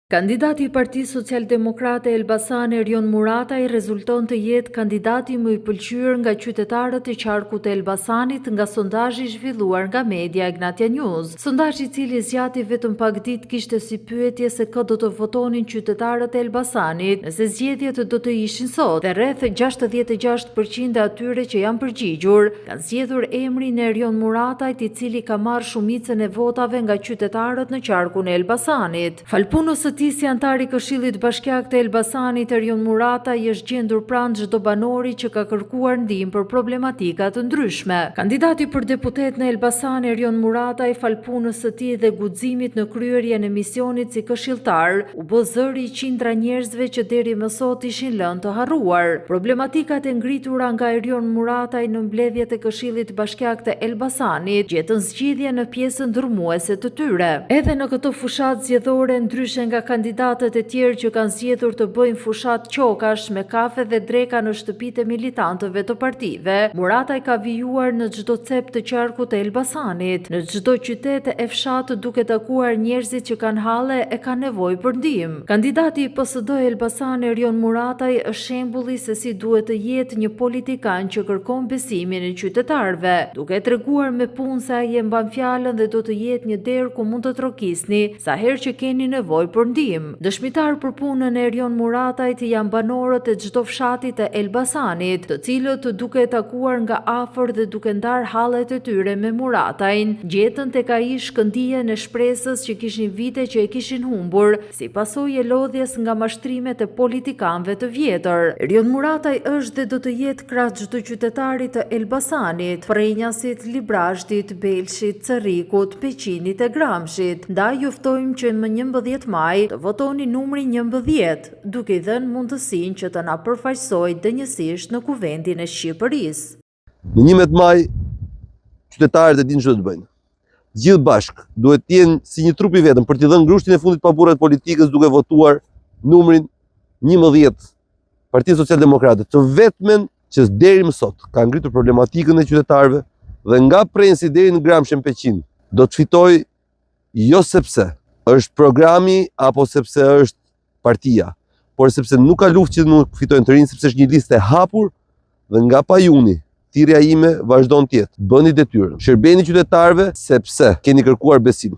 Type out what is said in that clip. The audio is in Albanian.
Kandidati i Partisë Socialdemokrate Elbasan Erion Murataj rezulton të jetë kandidati më i pëlqyer nga qytetarët e qarkut të Elbasanit nga sondazhi i zhvilluar nga media Egnatia News. Sondazhi i cili zgjati vetëm pak ditë kishte si pyetje se kë do të votonin qytetarët e Elbasanit nëse zgjedhjet do të ishin sot dhe rreth 66 për qind e atyre që janë përgjigjur kanë zgjedhur emrin e Erion Muratajt i cili ka marrë shumicën e votave nga qytetarët në qarkun e Elbasanit. Falë punës së tij si anëtar i Këshillit Bashkiak të Elbasanit, Erion Murataj është gjendur pranë çdo banori që ka kërkuar ndihmë për problematika të ndryshme. Kandidati për deputet në Elbasan, Erion Murataj, falë punës së tij dhe guximit në kryerjen e misionit si këshilltar, u bë zëri i qindra njerëzve që deri më sot ishin lënë të harruar. Problematikat e ngritura nga Erion Murataj në mbledhjet e Këshillit Bashkiak të Elbasanit gjetën zgjidhje në pjesën dërrmuese të tyre. Edhe në këtë fushatë zgjedhore, ndryshe nga kandidatët e tjerë që kanë zgjedhur të bëjnë fushatë qokash me kafe dhe dreka në shtëpitë e militantëve të partive, Murataj ka vijuar në çdo cep të qarkut të Elbasanit, në çdo qytet e fshat duke takuar njerëzit që kanë halle e kanë nevojë për ndihmë. Kandidati i PSD Elbasan Erion Murataj është shembulli se si duhet të jetë një politikan që kërkon besimin e qytetarëve, duke treguar me punë se ai e mban fjalën dhe do të jetë një derë ku mund të trokisni sa herë që keni nevojë për ndihmë. Dëshmitarë për punën e Erion Muratajt janë banorët e çdo fshati të Elbasanit, të cilët duke e takuar nga afër dhe duke ndarë hallet e tyre me Muratajn, gjetën tek ai shkëndijën e shpresës që kishin vite që e kishin humbur, si pasojë e lodhjes nga mashtrimet e politikanëve të vjetër. Erion Murataj është dhe do të jetë krah çdo qytetari të Elbasanit, Prrenjasit, Librazhdit, Belshit, Cërrikut, Peqinit e Gramshit. Ndaj ju ftojmë që më 11 maj të votoni numrin 11, duke i dhënë mundësinë që të na përfaqësojë denjësisht në Kuvendin e Shqipërisë. Në 11 maj, qytetarët e dinë ç'do të bëjnë. Gjithë bashkë, duhet të jenë si një trup i vetëm për t'i dhënë grushtin e fundit paburrave të politikës duke votuar numrin 11 Partinë Socialdemokrate, të vetmen që deri më sot ka ngritur problematikën e qytetarëve dhe nga Prrenjasi deri në Gramsh e në Peqin do të fitojë jo sepse është programi apo sepse është partia, por sepse nuk ka luftë që nuk fitojnë të rinjtë, sepse është një listë e hapur dhe nga Pajuni, thirrja ime vazhdon të jetë. Bëni detyrën, shërbeni qytetarëve sepse keni kërkuar besim.